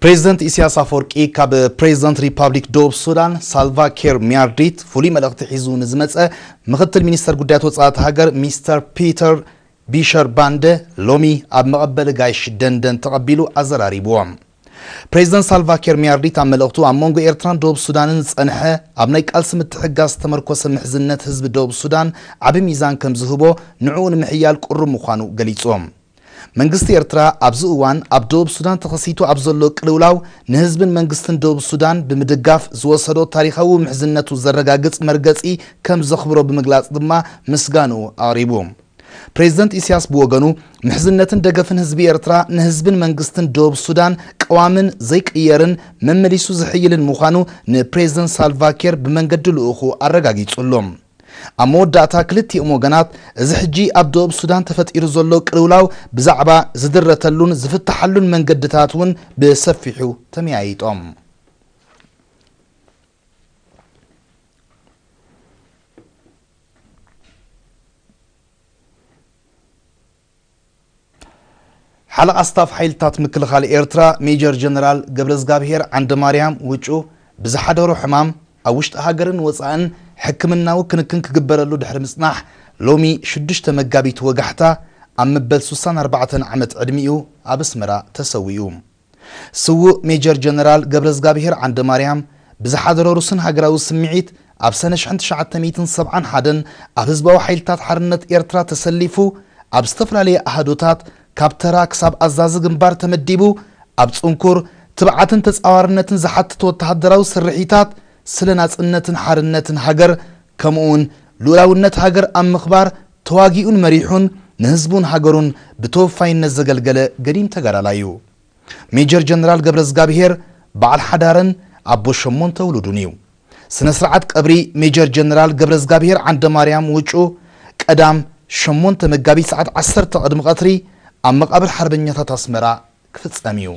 ፕሬዚደንት ኢሳያስ ኣፈወርቂ ካብ ፕሬዚደንት ሪፓብሊክ ደቡብ ሱዳን ሳልቫ ኪር ሚያርዲት ፍሉይ መልእኽቲ ሒዙ ንዝመጸ ምኽትል ሚኒስተር ጉዳያት ወጻኢ እታ ሃገር ሚስተር ፒተር ቢሸር ባንደ ሎሚ ኣብ መቐበሊ ጋይሽ ደንደን ተቐቢሉ ኣዘራሪብዎ። ፕሬዚደንት ሳልቫ ኪር ሚያርዲት ኣብ መልእኽቱ ኣብ መንጎ ኤርትራን ደቡብ ሱዳንን ዝጸንሐ ኣብ ናይ ቃልሲ ምትሕግጋዝ ዝተመርኮሰ ምሕዝነት ህዝቢ ደቡብ ሱዳን ዓቢ ሚዛን ከም ዝህቦ ንዕኡ ንምሕያል ቅሩብ ምዃኑ ገሊጹ። መንግስቲ ኤርትራ ኣብዚ እዋን ኣብ ደቡብ ሱዳን ተኸሲቱ ኣብ ዘሎ ቅልውላው ንህዝብን መንግስትን ደቡብ ሱዳን ብምድጋፍ ዝወሰዶ ታሪኻዊ ምሕዝነቱ ዘረጋግጽ መርገጺ ከም ዘኽብሮ ብምግላጽ ድማ ምስጋንኡ ኣቕሪቡ። ፕሬዚደንት ኢሳያስ ብወገኑ ምሕዝነትን ደገፍን ህዝቢ ኤርትራ ንህዝብን መንግስትን ደቡብ ሱዳን ቀዋምን ዘይቅየርን መመሊሱ ዝሕይልን ምዃኑ ንፕሬዚደንት ሳልቫ ኪር ብመንገዲ ልኡኹ ኣረጋጊጹ ኣሎ። ኣብ መወዳእታ ክልቲኦም ወገናት እዚ ሕጂ ኣብ ደቡብ ሱዳን ተፈጢሩ ዘሎ ቅልውላው ብዛዕባ ዝድረተሉን ዝፍተሓሉን መንገድታት እውን ብሰፊሑ ተመያይጦም። ሓለቓ ስታፍ ሓይልታት ምክልኻል ኤርትራ ሜጀር ጀነራል ገብረዝጋብሄር ዓንደማርያም ውጩ ብዝሓደሮ ሕማም ኣብ ውሽጢ ሃገርን ወጻእን ሕክምናዊ ክንክን ክግበረሉ ድሕሪ ምጽናሕ ሎሚ ሽዱሽተ መጋቢት ወጋሕታ ኣብ መበል ሱሳን ኣርባዕተን ዓመት ዕድሚኡ ኣብ ኣስመራ ተሰዊኡ። ስዉእ ሜጀር ጀነራል ገብረዝጋብሄር ዓንደማርያም ብዝሓደሮ ሩስን ሃገራዊ ስምዒት ኣብ ሰነ ሽሕን ትሽዓተ ሚእትን ሰብዓን ሓደን ኣብ ህዝባዊ ሓይልታት ሓርነት ኤርትራ ተሰሊፉ ኣብ ዝተፈላለየ ኣሃዱታት ካብ ተራ ክሳብ ኣዛዚ ግንባር ተመዲቡ ኣብ ጽንኩር ትብዓትን ተጻዋርነትን ዝሓትት ወተሃደራዊ ስርሒታት ስለ ናጽነትን ሓርነትን ሃገር ከምኡውን ልኡላውነት ሃገር ኣብ ምኽባር ተዋጊኡን መሪሑን ንህዝቡን ሃገሩን ብተወፋይነት ዘገልገለ ገዲም ተጋዳላይ እዩ። ሜጀር ጀነራል ገብረዝጋብሄር በዓል ሓዳርን ኣቦ ሸሞንተ ውሉዱን እዩ። ስነ ስርዓት ቀብሪ ሜጀር ጀነራል ገብረዝጋብሄር ዓንደማርያም ውጩ ቀዳም ሸሞንተ መጋቢት ሰዓት ዓሰርተ ቅድሚ ቀትሪ ኣብ መቓብር ሓርበኛታት ኣስመራ ክፍጸም እዩ።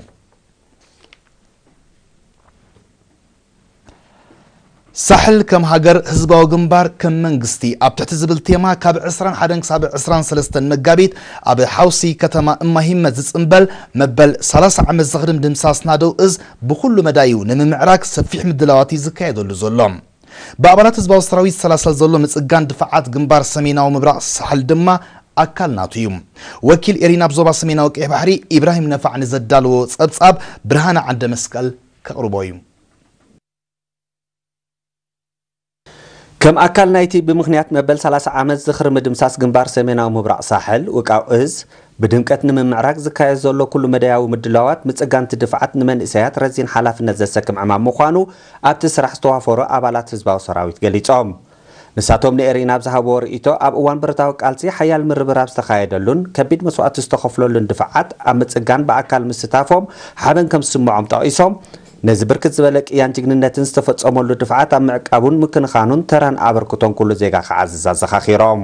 ሳሕል ከም ሃገር ህዝባዊ ግንባር ከም መንግስቲ ኣብ ትሕቲ ዝብል ቴማ ካብ ዕስራን ሓደን ክሳብ ዕስራን ሰለስተን መጋቢት ኣብ ሓውሲ ከተማ እማሂመት ዝጽንበል መበል ሰላሳ ዓመት ዝኽሪ ምድምሳስ ናደው እዝ ብኹሉ መዳዩ ንምምዕራግ ሰፊሕ ምድላዋት እዩ ዝካየደሉ ዘሎ። ብኣባላት ህዝባዊ ሰራዊት ዝሰላሰል ዘሎ ምጽጋን ድፋዓት ግንባር ሰሜናዊ ምብራቕ ሳሕል ድማ ኣካል ናቱ እዩ። ወኪል ኤሪና ኣብ ዞባ ሰሜናዊ ቀይሕ ባሕሪ ኢብራሂም ነፋዕ ንዘዳለዎ ጸብጻብ ብርሃነ ዓንደ መስቀል ከቕርቦ እዩ። ከም ኣካል ናይቲ ብምኽንያት መበል ሰላሳ ዓመት ዝኽሪ ምድምሳስ ግንባር ሰሜናዊ ምብራቕ ሳሕል ውቃው እዝ ብድምቀት ንምምዕራግ ዝካየድ ዘሎ ኩሉ መዳያዊ ምድላዋት ምጽጋንቲ ድፍዓት ንመንእሰያት ረዚን ሓላፍነት ዘሰክም ዕማም ምዃኑ ኣብቲ ስራሕ ዝተዋፈሩ ኣባላት ህዝባዊ ሰራዊት ገሊጾም። ንሳቶም ንኤሪና ኣብ ዝሃብዎ ርእይቶ ኣብ እዋን ብረታዊ ቃልሲ ሓያል ምርብራብ ዝተኻየደሉን ከቢድ መስዋእቲ ዝተኸፍለሉን ድፍዓት ኣብ ምጽጋን ብኣካል ምስታፎም ሓበን ከም ዝስምዖም ጠቒሶም ነዚ ብርክት ዝበለ ቅያን ጅግንነትን ዝተፈጸመሉ ድፍዓት ኣብ ምዕቃቡን ምክንኻኑን ተራን ኣበርክቶን ኩሉ ዜጋ ክዓዝዝ ኣዘኻኺሮም።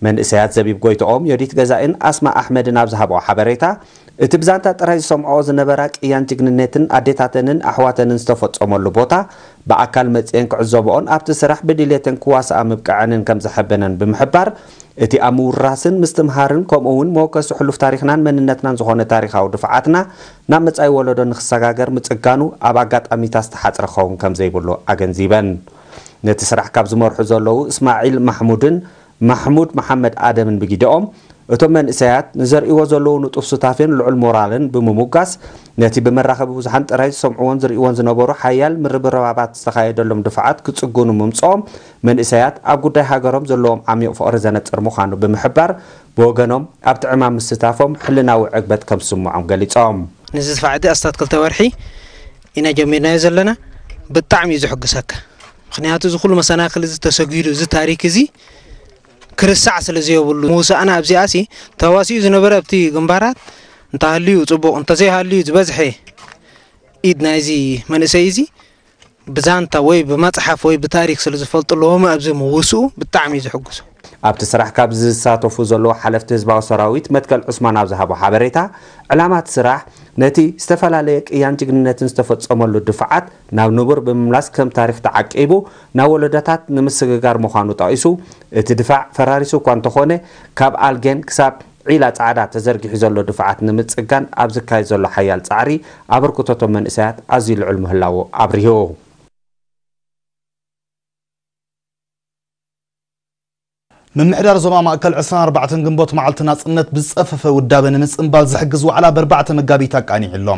መንእሰያት ዘቢብ ጎይትኦም፣ ዮዲት ገዛኢን ኣስማ ኣሕመድን ኣብ ዝሃብኦ ሓበሬታ፣ እቲ ብዛንታ ጥራይ ዝሰምዖ ዝነበራ ቅያን ጅግንነትን ኣዴታተንን ኣሕዋተንን ዝተፈጸመሉ ቦታ ብኣካል መጽየን ክዕዘብኦን ኣብቲ ስራሕ ብድልየተን ክዋስኣ ምብቅዐንን ከም ዘሐበነን ብምሕባር፣ እቲ ኣብ ምውራስን ምስትምሃርን ከምኡ እውን መወከሲ ሕሉፍ ታሪኽናን መንነትናን ዝኾነ ታሪኻዊ ድፍዓትና ናብ መጻኢ ወለዶ ንክሰጋገር ምጽጋኑ ኣብ ኣጋጣሚታት ዝተሓጽረ ክኸውን ከም ዘይብሉ ኣገንዚበን። ነቲ ስራሕ ካብ ዝመርሑ ዘለዉ እስማዒል ማሕሙድን ማሕሙድ መሓመድ ኣደምን ብጊደኦም፣ እቶም መንእሰያት ንዘርእይዎ ዘለዉ ንጡፍ ሱታፌን ልዑል ሞራልን ብምሙጋስ፣ ነቲ ብመራኸቢ ብዙሓን ጥራይ ዝሰምዕዎን ዝርእይዎን ዝነበሩ ሓያል ምርብራባት ዝተኻየደሎም ድፋዓት ክጽግኑ ምምጽኦም፣ መንእሰያት ኣብ ጉዳይ ሃገሮም ዘለዎም ዓሚቕ ፍቕሪ ዘነጽር ምዃኑ ብምሕባር፣ ብወገኖም ኣብቲ ዕማም ምስታፎም ሕልናዊ ዕግበት ከም ዝስምዖም ገሊጾም። ነዚ ዝፋዕቲ ኣስታት ክልተ ወርሒ ኢና ጀሚርናዮ ዘለና። ብጣዕሚ እዩ ዝሕጉሰካ። ምኽንያቱ እዚ ኩሉ መሰናኽል እዚ ተሰጊዱ፣ እዚ ታሪክ እዚ ክርሳዕ ስለ ዘየብሉ፣ ምውሳእና ኣብዚኣሲ ተዋሲኡ ዝነበረ ኣብቲ ግንባራት እንተሃልዩ ጽቡቕ፣ እንተዘይሃልዩ ዝበዝሐ ኢድ ናይዚ መንእሰይ እዚ ብዛንታ ወይ ብመጽሓፍ ወይ ብታሪክ ስለ ዝፈልጡ ኣለዎም ኣብዚ ምውስኡ ብጣዕሚ እዩ ዝሕጉሶ። ኣብቲ ስራሕ ካብ ዝሳተፉ ዘለዉ ሓለፍቲ ህዝባዊ ሰራዊት መትከል ዑስማን ኣብ ዝሃቦ ሓበሬታ፣ ዕላማ እቲ ስራሕ ነቲ ዝተፈላለየ ቅያን ጅግንነትን ዝተፈጸመሉ ድፍዓት ናብ ንቡር ብምምላስ ከም ታሪክ ተዓቂቡ ናብ ወለዶታት ንምስግጋር ምዃኑ ጠቒሱ፣ እቲ ድፋዕ ፈራሪሱ እኳ እንተኾነ ካብ ኣልጌን ክሳብ ዒላ ጻዕዳ ተዘርጊሑ ዘሎ ድፋዓት ንምጽጋን ኣብ ዝካየድ ዘሎ ሓያል ጻዕሪ ኣበርክቶቶም መንእሰያት ኣዝዩ ልዑል ምህላዉ ኣብሪሁ። ምምሕዳር ዞባ ማእከል ዕስራን ኣርባዕተን ግንቦት መዓልቲ ናጽነት ብዝጸፈፈ ውዳበ ንምጽንባል ዝሕግዝ ዋዕላ ብ ኣርባዕተ መጋቢት ኣቃኒዑ ኣሎ።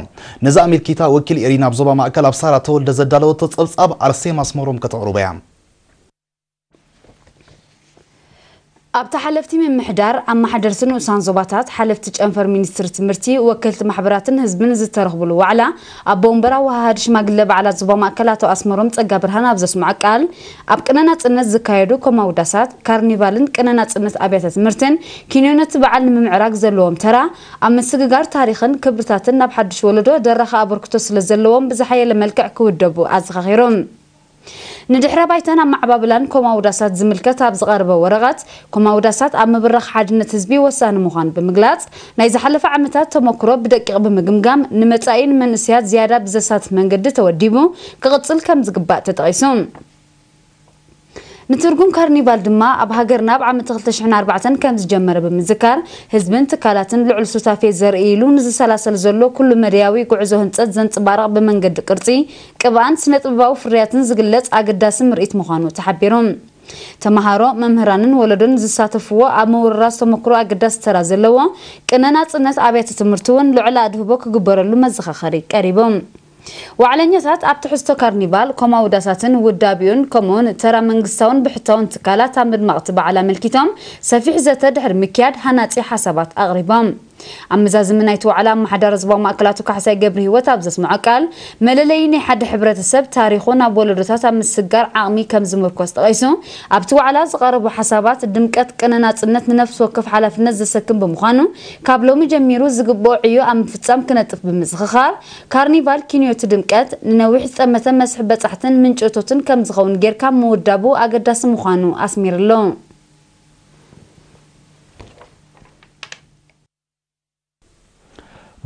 ነዚ ኣመልኪታ ወኪል ኤሪና ኣብ ዞባ ማእከል ኣብ ሳራ ተወልደ ዘዳለወቶ ጸብጻብ ኣርሴማ ኣስመሮም ከተቕርቦ እያ። ኣብቲ ሓለፍቲ ምምሕዳር፣ ኣመሓደርቲ ንኡሳን ዞባታት፣ ሓለፍቲ ጨንፈር ሚኒስትሪ ትምህርቲ፣ ወከልቲ ማሕበራትን ህዝብን ዝተረኽብሉ ዋዕላ፣ ኣቦ ወንበር ኣወሃሃዲ ሽማግለ በዓላት ዞባ ማእከል ኣቶ ኣስመሮም ጸጋብርሃን ኣብ ዘስምዖ ቃል፣ ኣብ ቅነ ናጽነት ዝካየዱ ኮማውዳሳት፣ ካርኒቫልን ቅነ ናጽነት ኣብያተ ትምህርትን ኪንዮ ነቲ በዓል ንምምዕራግ ዘለዎም ተራ፣ ኣብ ምስግጋር ታሪኽን ክብርታትን ናብ ሓድሽ ወለዶ ደራኺ ኣበርክቶ ስለ ዘለዎም ብዝሓየለ መልክዕ ክውደቡ ኣዘኻኺሮም። ንድሕረ ባይታን ኣመዓባብላን ኮማውዳሳት ዝምልከት ኣብ ዝቐረበ ወረቐት፣ ኮማውዳሳት ኣብ ምብራኽ ሓድነት ህዝቢ ወሳኒ ምዃኑ ብምግላጽ፣ ናይ ዝሓለፈ ዓመታት ተመክሮ ብደቂቕ ብምግምጋም፣ ንመጻኢ ንመንእሰያት ዝያዳ ብዘሳትፍ መንገዲ ተወዲቡ ክቕጽል ከም ዝግባእ ተጠቒሱ። ንትርጉም ካርኒቫል ድማ ኣብ ሃገርና ኣብ ዓመት ክልተ ሽሕን ኣርባዕተን ከም ዝጀመረ ብምዝካር፣ ህዝብን ትካላትን ልዑል ሱታፌ ዘርኢ ኢሉ ንዝሰላሰል ዘሎ ኩሉ መዳያዊ ጉዕዞ ህንጸት ዘንጸባርቕ ብመንገዲ ቅርጺ፣ ቅብኣን ስነ-ጥበባዊ ፍርያትን ዝግለጽ ኣገዳሲ ምርኢት ምዃኑ ተሓቢሩ። ተመሃሮ፣ መምህራንን ወለዶን ዝሳተፍዎ ኣብ ምውርራስ ተመክሮ ኣገዳሲ ተራ ዘለዎ ቅነ ናጽነት ኣብያተ ትምህርቲ እውን ልዑል ኣድህቦ ክግበረሉ መዘኻኸሪ ቀሪቡ። ዋዕለኛታት ኣብ ትሕዝቶ ካርኒቫል፣ ኮማውዳሳትን ውዳቤኡን ከምኡውን ተራ መንግስታውን ብሕታውን ትካላት ኣብ ምድማቕ እቲ በዓል ኣመልኪቶም ሰፊሕ ዘተ ድሕሪ ምክያድ ሃናጺ ሓሳባት ኣቕሪቦም። ኣብ መዛዝሚ ናይቲ ዋዕላ ኣመሓዳሪ ዞባ ማእከል ኣቶ ካሕሳይ ገብረሂወት ኣብ ዘስምዖ ቃል፣ መለለዪ ናይ ሓደ ሕብረተሰብ ታሪኹ ናብ ወለዶታት ኣብ ምስጋር ዓቕሚ ከም ዝምርኮስ ጠቒሱ፣ ኣብቲ ዋዕላ ዝቐረቡ ሓሳባት ድምቀት ቅነ ናጽነት ንነፍሲ ወከፍ ሓላፍነት ዘሰክም ብምዃኑ፣ ካብ ሎሚ ጀሚሩ ዝግብኦ ዕዮ ኣብ ምፍጻም ክነጥፍ ብምዝኽኻር፣ ካርኒቫል ኪንዮቲ ድምቀት ንነዊሕ ዝጠመተ መስሕብ በጻሕትን ምንጪ እቶትን ከም ዝኸውን ጌርካ ምውዳቡ ኣገዳሲ ምዃኑ ኣስሚርሉ።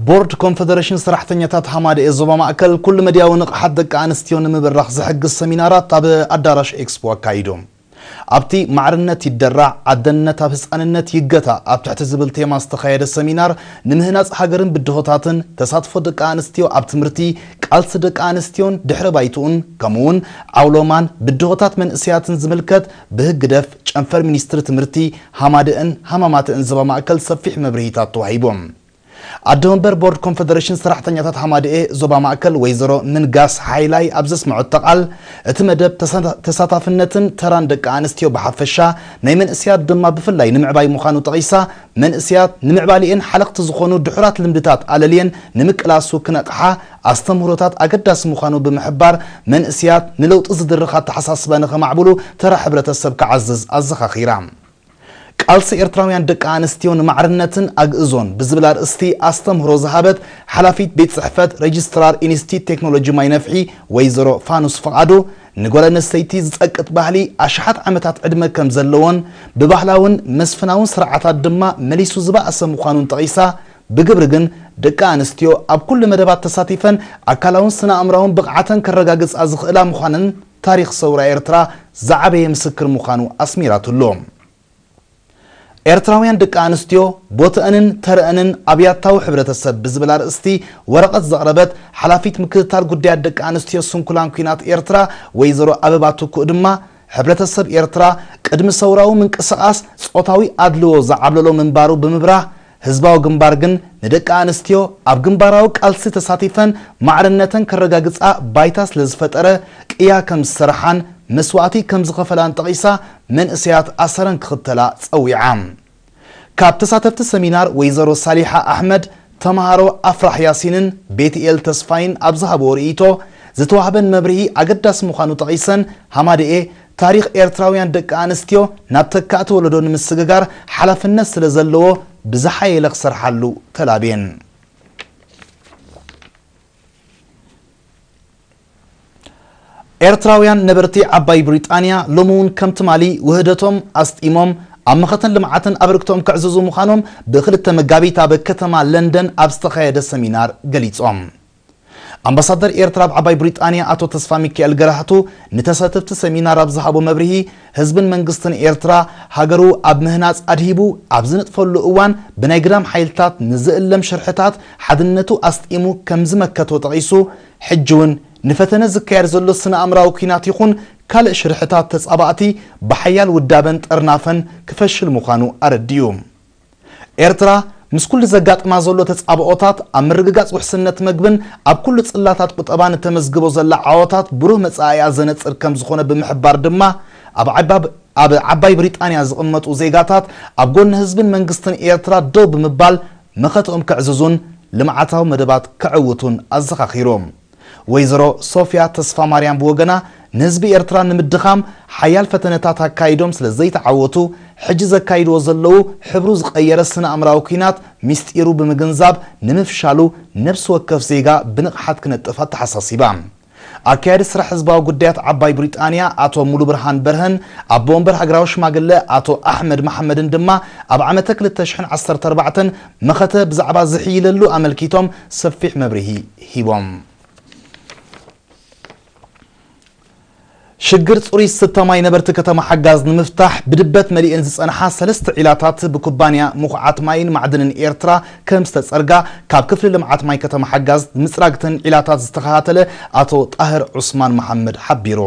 ቦርድ ኮንፈደሬሽን ሰራሕተኛታት ሃማደኤ ዞባ ማእከል ኩሉ መድያዊ ንቕሓት ደቂ ኣንስትዮ ንምብራኽ ዝሕግዝ ሰሚናራት ኣብ ኣዳራሽ ኤክስፖ ኣካይዱ። ኣብቲ ማዕርነት ይደራዕ፣ ኣደነት ኣብ ህጻንነት ይገታ ኣብ ትሕቲ ዝብል ቴማ ዝተኻየደ ሰሚናር፣ ንምህናጽ ሃገርን ብድሆታትን፣ ተሳትፎ ደቂ ኣንስትዮ ኣብ ትምህርቲ፣ ቃልሲ ደቂ ኣንስትዮን ድሕረ ባይትኡን፣ ከምኡውን ዓውሎማን ብድሆታት መንእሰያትን ዝምልከት ብህግደፍ ጨንፈር ሚኒስትሪ ትምህርቲ፣ ሃማደኤን ሃማማተኤን ዞባ ማእከል ሰፊሕ መብርሂታት ተዋሂቡ። ኣደ ወንበር ቦርድ ኮንፈደሬሽን ሰራሕተኛታት ሃማደኤ ዞባ ማእከል ወይዘሮ ምንጋስ ሓይላይ ኣብ ዘስምዐቶ ቃል፣ እቲ መደብ ተሳ-፣ ተሳታፍነትን ተራን ደቂ ኣንስትዮ ብሓፈሻ፣ ናይ መንእሰያት ድማ ብፍላይ ንምዕባይ ምዃኑ ጠቒሳ፣ መንእሰያት ንምዕባሊኤን ሓለኽቲ ዝኾኑ ድሑራት ልምድታት ኣለልየን ንምቅላሱ ክነቕሓ ኣስተምህሮታት ኣገዳሲ ምዃኑ ብምሕባር፣ መንእሰያት ንለውጢ ዝድርኽ ኣተሓሳስባ ንኸማዕብሉ ተራ ሕብረተሰብ ክዓዝዝ ኣዘኻኺራ። ቃልሲ ኤርትራውያን ደቂ ኣንስትዮ ንማዕርነትን ኣግእዞን ብዝብል ኣርእስቲ ኣስተምህሮ ዝሃበት ሓላፊት ቤት ጽሕፈት ሬጅስትራር ኢንስቲትዩት ቴክኖሎጂ ማይ ነፍሒ ወይዘሮ ፋኑስ ፍቓዱ፣ ንጓል ኣንስተይቲ ዝጸቅጥ ባህሊ ኣሽሓት ዓመታት ዕድመ ከም ዘለዎን ብባህላውን መስፍናውን ስርዓታት ድማ መሊሱ ዝበኣሰ ምዃኑን ጠቒሳ፣ ብግብሪ ግን ደቂ ኣንስትዮ ኣብ ኩሉ መደባት ተሳቲፈን ኣካላውን ስነ ኣእምራውን ብቕዓተን ከረጋግጻ ዝኽእላ ምዃነን ታሪኽ ሰውራ ኤርትራ ዝዓበየ ምስክር ምዃኑ ኣስሚራትሉ። ኤርትራውያን ደቂ ኣንስትዮ ቦተአንን ተረአንን ኣብ ያታዊ ሕብረተሰብ ብዝብል ኣርእስቲ ወረቐት ዘቕረበት ሓላፊት ምክትታል ጉዳያት ደቂ ኣንስትዮ ስንኩላን ኲናት ኤርትራ ወይዘሮ ኣበባ ትኩእ ድማ፣ ሕብረተሰብ ኤርትራ ቅድሚ ሰውራዊ ምንቅስቓስ ጾታዊ ኣድልዎ ዝዓብለሎ ምንባሩ ብምብራህ፣ ህዝባዊ ግንባር ግን ንደቂ ኣንስትዮ ኣብ ግንባራዊ ቃልሲ ተሳቲፈን ማዕርነተን ከረጋግጻ ባይታ ስለ ዝፈጠረ ቅያ ከም ዝሰርሓን መስዋእቲ ከም ዝኸፈላን ጠቒሳ፣ መንእሰያት ኣሰረን ክኽተላ ጸዊዓ። ካብ ተሳተፍቲ ሰሚናር ወይዘሮ ሳሊሓ ኣሕመድ፣ ተመሃሮ ኣፍራህ ያሲንን ቤትኤል ተስፋይን ኣብ ዝሃብዎ ርእይቶ፣ ዝተዋህበን መብርሂ ኣገዳሲ ምዃኑ ጠቒሰን፣ ሃማደኤ ታሪኽ ኤርትራውያን ደቂ ኣንስትዮ ናብ ተካእቲ ወለዶ ንምስግጋር ሓላፍነት ስለ ዘለዎ ብዝሓየለ ክሰርሓሉ ተላብየን። ኤርትራውያን ነበርቲ ዓባይ ብሪጣንያ ሎሚ እውን ከም ትማሊ ውህደቶም ኣስጢሞም ኣብ መኸተን ልምዓትን ኣበርክቶኦም ከዕዝዙ ምዃኖም ብክልተ መጋቢት ኣብ ከተማ ለንደን ኣብ ዝተኻየደ ሰሚናር ገሊጾም። ኣምባሳደር ኤርትራ ኣብ ዓባይ ብሪጣንያ ኣቶ ተስፋ ሚካኤል ገራህቱ ንተሳተፍቲ ሰሚናር ኣብ ዝሃቦ መብርሂ፣ ህዝብን መንግስትን ኤርትራ ሃገሩ ኣብ ምህናጽ ኣድሂቡ ኣብ ዝንጥፈሉ እዋን ብናይ ግዳም ሓይልታት ንዝእለም ሽርሕታት ሓድነቱ ኣስጢሙ ከም ዝመከቶ ጠቒሱ፣ ሕጂ እውን ንፈተነ ዝካየድ ዘሎ ስነ ኣእምራዊ ኲናት ይኹን ካልእ ሽርሕታት ተጻባእቲ ብሓያል ውዳበን ጥርናፈን ክፈሽል ምዃኑ ኣረዲኡ። ኤርትራ ምስ ኩሉ ዘጋጥማ ዘሎ ተጻብኦታት ኣብ ምርግጋጽ ውሕስነት መግብን ኣብ ኩሉ ጽላታት ቁጠባን እተመዝግቦ ዘላ ዓወታት ብሩህ መጻኢኣ ዘነጽር ከም ዝኾነ ብምሕባር ድማ ኣብ ዓባ-፣ ኣብ ዓባይ ብሪጣንያ ዝቕመጡ ዜጋታት ኣብ ጎኒ ህዝብን መንግስትን ኤርትራ ደው ብምባል መኸተኦም ከዕዝዙን ልምዓታዊ መደባት ከዕውቱን ኣዘኻኺሩ። ወይዘሮ ሶፍያ ተስፋማርያም ብወገና፣ ንህዝቢ ኤርትራ ንምድኻም ሓያል ፈተነታት ኣካይዶም ስለ ዘይተዓወቱ፣ ሕጂ ዘካይድዎ ዘለዉ ሕብሩ ዝቐየረ ስነ ኣእምራዊ ኲናት ሚስጢሩ ብምግንዛብ ንምፍሻሉ ነፍሲ ወከፍ ዜጋ ብንቕሓት ክነጥፍ ኣተሓሳሲባ። ኣካያዲ ስራሕ ህዝባዊ ጉዳያት ዓባይ ብሪጣንያ ኣቶ ሙሉብርሃን በርሀን ኣቦ ወንበር ሃገራዊ ሽማግለ ኣቶ ኣሕመድ መሓመድን ድማ ኣብ ዓመተ ክልተ ሽሕን ዓሰርተ ኣርባዕተን መኸተ ብዛዕባ ዝሕይለሉ ኣመልኪቶም ሰፊሕ መብርሂ ሂቦም። ሽግር ጽሩይ ዝስተ ማይ ነበርቲ ከተማ ሓጋዝ ንምፍታሕ ብድበት መሊኤን ዝጸንሓ ሰለስተ ዒላታት ብኩባንያ ምኹዓት ማይን ማዕድንን ኤርትራ ከም ዝተጸርጋ ካብ ክፍሊ ልምዓት ማይ ከተማ ሓጋዝ ምጽራግተን ዒላታት ዝተኸታተለ ኣቶ ጣህር ዑስማን መሓመድ ሓቢሩ።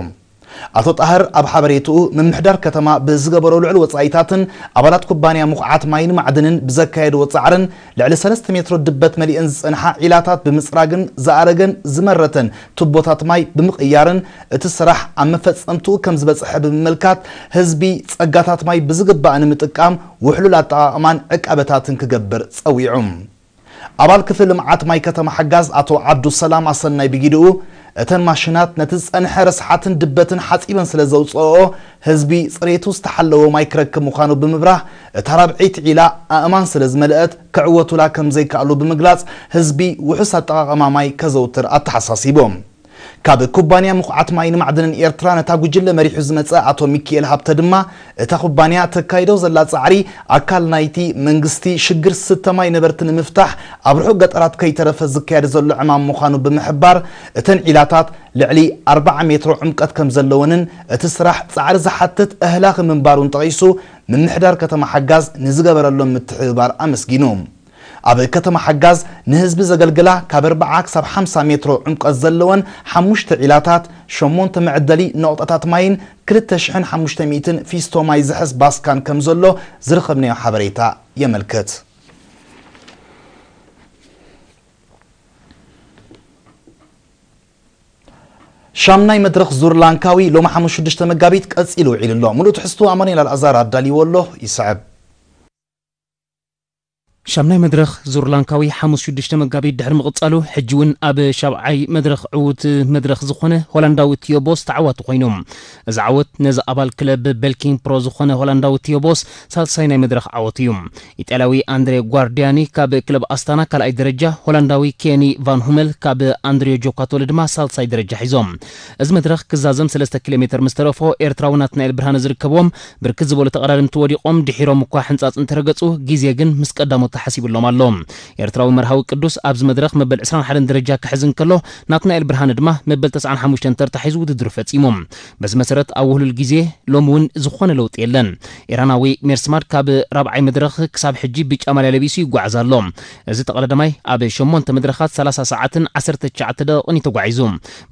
ኣቶ ጣህር ኣብ ሓበሬትኡ፣ ምምሕዳር ከተማ ብዝገበሮ ልዑል ወጻኢታትን ኣባላት ኩባንያ ምኹዓት ማይን ማዕድንን ብዘካየድዎ ጻዕርን ልዕሊ ሰለስተ ሜትሮ ድበት መሊኤን ዝጸንሓ ዒላታት ብምጽራግን ዝኣረገን ዝመረተን ቱቦታት ማይ ብምቕያርን እቲ ስራሕ ኣብ መፈጸምትኡ ከም ዝበጽሐ ብምምልካት፣ ህዝቢ ጸጋታት ማይ ብዝግባእ ንምጥቃም ውሕሉል ኣጠቓቕማን ዕቃበታትን ክገብር ጸዊዑ። ኣባል ክፍሊ ልምዓት ማይ ከተማ ሓጋዝ ኣቶ ዓብዱ ሰላም ኣሰናይ ብጊድኡ፣ እተን ማሽናት ነቲ ዝጸንሐ ረስሓትን ድበትን ሓጺበን ስለ ዘውጽኦኦ፣ ህዝቢ ጽሬቱ ዝተሓለወ ማይ ክረክብ ምዃኑ ብምብራህ፣ እታ ራብዐይቲ ዒላ ኣእማን ስለ ዝመልአት ክዕወቱላ ከም ዘይከኣሉ ብምግላጽ፣ ህዝቢ ውሑስ ኣጠቓቕማ ማይ ከዘውትር ኣተሓሳሲቡ። ካብ ኩባንያ ምኹዓት ማይን ማዕድንን ኤርትራ ነታ ጉጅለ መሪሑ ዝመጸ ኣቶ ሚኪኤል ሃብተ ድማ፣ እታ ኩባንያ ተካይዶ ዘላ ጻዕሪ ኣካል ናይቲ መንግስቲ ሽግር ዝስተ ማይ ነበርቲ ንምፍታሕ ኣብ ርሑቕ ገጠራት ከይተረፈ ዝካየድ ዘሎ ዕማም ምዃኑ ብምሕባር፣ እተን ዒላታት ልዕሊ ኣርብዓ ሜትሮ ዕምቀት ከም ዘለወንን እቲ ስራሕ ጻዕሪ ዝሓትት ኣህላኺ ምንባሩን ጠቒሱ፣ ምምሕዳር ከተማ ሓጋዝ ንዝገበረሎም ምትሕብባር ኣመስጊኑ። ኣብ ከተማ ሓጋዝ ንህዝቢ ዘገልግላ ካብ ኣርብዓ ክሳብ ሓምሳ ሜትሮ ዕምቀት ዘለወን ሓሙሽተ ዒላታት፣ ሸሞንተ መዕደሊ ነቑጣታት ማይን ክልተ ሽሕን ሓሙሽተ ሚእትን ፊስቶ ማይ ዝሕዝ ባስካን ከም ዘሎ ዝረኸብናዮ ሓበሬታ የመልክት። ሻምናይ መድረኽ ዙር ላንካዊ ሎሚ ሓሙስ ሽዱሽተ መጋቢት ቀጺሉ ውዒሉ ኣሎ። ሙሉእ ትሕዝቱ ኣማኑኤል ኣልኣዛር ኣዳልይዎ ኣሎ፣ ይስዕብ። ሻምናይ መድረኽ ዙር ላንካዊ ሓሙስ ሽዱሽተ መጋቢት ድሕሪ ምቕጻሉ፣ ሕጂ እውን ኣብ ሻብዓይ መድረኽ ዕዉት መድረኽ ዝኾነ ሆላንዳዊ ቲዮ ቦስ ተዓዋቲ ኮይኑ። እዚ ዓወት ነዚ ኣባል ክለብ ቤልኪን ፕሮ ዝኾነ ሆላንዳዊ ቲዮ ቦስ ሳልሳይ ናይ መድረኽ ዓወት እዩ። ኢጣልያዊ ኣንድሬ ጓርዲያኒ ካብ ክለብ ኣስታና ካልኣይ ደረጃ፣ ሆላንዳዊ ኬኒ ቫን ሁመል ካብ ኣንድሪዮ ጆካቶሊ ድማ ሳልሳይ ደረጃ ሒዞም። እዚ መድረኽ ክዛዘም ሰለስተ ኪሎ ሜትር ምስ ተረፎ፣ ኤርትራዊ ናትናኤል ብርሃነ ዝርከብዎም ብርክት ዝበሉ ተቐዳደምቲ ወዲቖም ድሒሮም እኳ ሕንጻጽ እንተረገጹ፣ ግዜ ግን ምስ ቀዳሞት ተሓሲቡሎም ኣሎ። ኤርትራዊ መርሃዊ ቅዱስ ኣብዚ መድረኽ መበል ዕስራን ሓደን ደረጃ ክሕዝ እንከሎ፣ ናትናኤል ብርሃነ ድማ መበል ተስዓን ሓሙሽተን ተርታ ሒዙ ውድድሩ ፈጺሙ። በዚ መሰረት ኣብ ውህሉል ግዜ ሎሚ እውን ዝኾነ ለውጢ የለን። ኢራናዊ ሜርስማድ ካብ ራብዓይ መድረኽ ክሳብ ሕጂ ብጫ ማልያ ለቢሱ ይጓዓዝ ኣሎ። እዚ ተቐዳዳማይ ኣብ ሸሞንተ መድረኻት ሰላሳ ሰዓትን ዓሰርተ ትሽዓተ ደቂቕን እዩ ተጓዒዙ።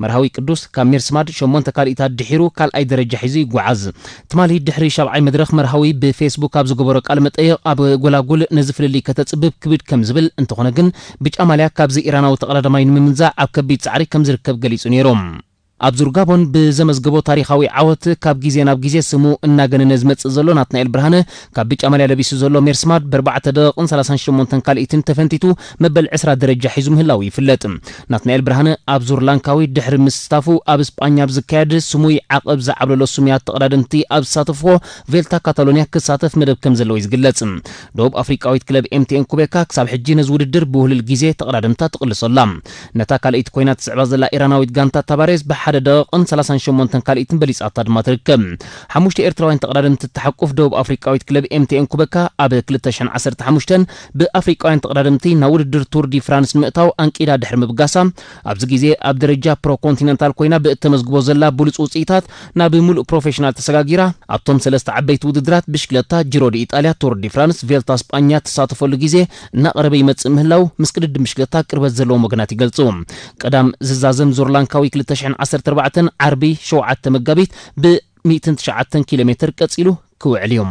መርሃዊ ቅዱስ ካብ ሜርስማድ ሸሞንተ ካልኢታት ድሒሩ ካልኣይ ደረጃ ሒዙ ይጓዓዝ። ትማሊ ድሕሪ ሻብዓይ መድረኽ መርሃዊ ብፌስቡክ ኣብ ዝገበሮ ቃለ መጠይቕ፣ ኣብ ጎላጉል ነዚ ፍልልይ ከተጽብብ ክብድ ከም ዝብል፣ እንተኾነ ግን ብጫ ማልያ ካብዚ ኢራናዊ ተቐዳዳማይ ንምምንዛዕ ኣብ ከቢድ ጻዕሪ ከም ዝርከብ ገሊጹ ነይሩ። ኣብ ዙር ጋቦን ብዘመዝገቦ ታሪኻዊ ዓወት፣ ካብ ግዜ ናብ ግዜ ስሙ እናገነነ ዝመጽእ ዘሎ ናትናኤል ብርሃነ፣ ካብ ብጫ ማልያ ለቢሱ ዘሎ ሜርስማድ ብኣርባዕተ ደቂቕን ሰላሳን ሸሞንተን ካልኢትን ተፈንቲቱ መበል ዕስራ ደረጃ ሒዙ ምህላዉ ይፍለጥ። ናትናኤል ብርሃነ ኣብ ዙር ላንካዊ ድሕሪ ምስታፉ፣ ኣብ ስጳኛ ኣብ ዝካየድ ስሙይ ዓቐብ ዝዓብለሎ ስሙያት ተቐዳደምቲ ኣብ ዝሳተፍዎ ቬልታ ካታሎንያ ክሳተፍ መደብ ከም ዘለዎ እዩ ዝግለጽ። ደቡብ ኣፍሪቃዊት ክለብ ኤምቲኤን ኩቤካ ክሳብ ሕጂ ነዚ ውድድር ብውህልል ግዜ ተቐዳደምታ ትቕልሶ ኣላ። ነታ ካልኣይቲ ኮይና ትስዕባ ዘላ ኢራናዊት ጋንታ ታባሬዝ ሓደ ደቂቕን ሰላሳን ሸሞንተን ካልኢትን በሊጻታ ድማ ትርከብ። ሓሙሽተ ኤርትራውያን ተቐዳደምቲ እትሓቁፍ ደቡብ ኣፍሪቃዊት ክለብ ኤምቲኤን ኩበካ ኣብ ክልተ ሽሕን ዓሰርተ ሓሙሽተን ብኣፍሪቃውያን ተቐዳደምቲ ናብ ውድድር ቱር ዲ ፍራንስ ንምእታው ኣንቂዳ ድሕሪ ምብጋሳ፣ ኣብዚ ግዜ ኣብ ደረጃ ፕሮ ኮንቲነንታል ኮይና ብእተመዝግቦ ዘላ ብሉጽ ውጽኢታት ናብ ምሉእ ፕሮፌሽናል ተሰጋጊራ። ኣብቶም ሰለስተ ዓበይቲ ውድድራት ብሽክለታ፣ ጂሮ ዲ ኢጣልያ፣ ቱር ዲ ፍራንስ፣ ቬልታ ስጳኛ ትሳተፈሉ ግዜ እናቐረበ ይመጽእ ምህላው ምስ ቅድድም ብሽክለታ ቅርበት ዘለዎም ወገናት ይገልጹ። ቀዳም ዝዛዘም ዙር ላንካዊ ክልተ ሽሕን ዓሰርተ ኣርባዕተን ዓርቢ ሸውዓተ መጋቢት ብ ሚእትን ትሽዓተን ኪሎ ሜትር ቀጺሉ ክውዕል እዩ።